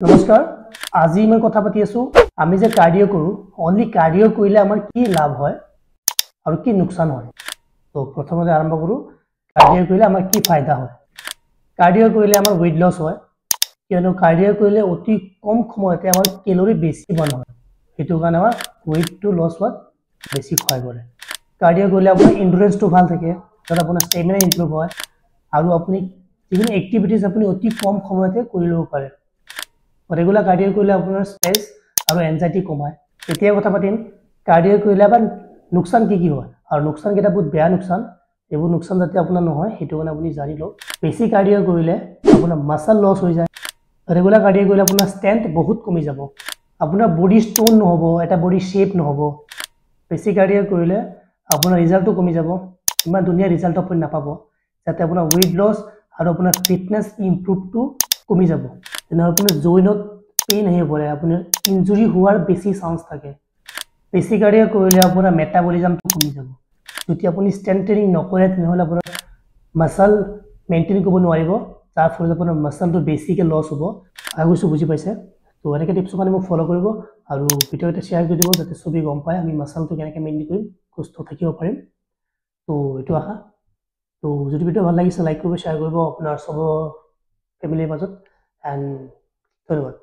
নমস্কাৰ, আজি মই কথা পাতি আছোঁ, আমি যে কাৰ্ডিঅ' কৰোঁ, অনলি কাৰ্ডিঅ' কৰিলে আমাৰ কি লাভ হয় আৰু কি লোকচান হয়। তো প্ৰথমতে আৰম্ভ কৰোঁ, কাৰ্ডিঅ' কৰিলে আমাৰ কি ফাইদা হয়। কাৰ্ডিঅ' কৰিলে আমাৰ ৱেইট লছ হয়, কিয়নো কাৰ্ডিঅ' কৰিলে অতি কম সময়তে আমাৰ কেলৰি বেছি বাৰ্ণ হয়। সেইটো কাৰণে আমাৰ ৱেইটটো লছ হোৱাত বেছি সহায় কৰে। কাৰ্ডিঅ' কৰিলে আপোনাৰ এণ্ডুৰেঞ্চটো ভাল থাকে, তাত আপোনাৰ ষ্টেমিনা ইম্প্ৰুভ হয় আৰু আপুনি যিকোনো এক্টিভিটিজ আপুনি অতি কম সময়তে কৰি ল'ব পাৰে। ৰেগুলাৰ কাৰ্ডিঅ' কৰিলে আপোনাৰ ষ্ট্ৰেছ আৰু এনজাইটি কমায়। এতিয়া কথা পাতিম কাৰ্ডিঅ' কৰিলে আমাৰ লোকচান কি কি হয়, আৰু লোকচানকেইটা বহুত বেয়া লোকচান। এইবোৰ লোকচান যাতে আপোনাৰ নহয়, সেইটো কাৰণে আপুনি জানি লওক। বেছি কাৰ্ডিঅ' কৰিলে আপোনাৰ মাছাল লছ হৈ যায়। ৰেগুলাৰ কাৰ্ডিঅ' কৰিলে আপোনাৰ ষ্ট্ৰেংথ বহুত কমি যাব, আপোনাৰ বডি ষ্ট'ন নহ'ব, এটা বডি শ্বেপ নহ'ব। বেছি কাৰ্ডিঅ' কৰিলে আপোনাৰ ৰিজাল্টটো কমি যাব, ইমান ধুনীয়া ৰিজাল্ট আপুনি নাপাব, যাতে আপোনাৰ ৱেইট লছ আৰু আপোনাৰ ফিটনেছ ইম্প্ৰুভটো কমি যাব। তেনেহ'লে আপোনাৰ জইনত পেইন আহিব পাৰে, আপোনাৰ ইঞ্জুৰি হোৱাৰ বেছি চান্স থাকে। বেছি কাৰ্ডিঅ' কৰিলে আপোনাৰ মেটাবলিজমটো কমি যাব। যদি আপুনি ষ্ট্ৰেংথ ট্ৰেইনিং নকৰে, তেনেহ'লে আপোনাৰ মাছাল মেইনটেইন কৰিব নোৱাৰিব, যাৰ ফলত আপোনাৰ মাছালটো বেছিকৈ লছ হ'ব। আশা কৰিছোঁ বুজি পাইছে। তো এনেকৈ টিপছৰ কাৰণে মোক ফ'ল' কৰিব আৰু ভিডিঅ' এটা শ্বেয়াৰ কৰি দিব, যাতে চবেই গম পায় আমি মাছালটো কেনেকৈ মেইনটেইন কৰিম, সুস্থ থাকিব পাৰিম। তো এইটো আশা। তো যদি ভিডিঅ' ভাল লাগিছে, লাইক কৰিব, শ্বেয়াৰ কৰিব আপোনাৰ চবৰ ফেমিলিৰ মাজত। এণ্ড ধন্যবাদ।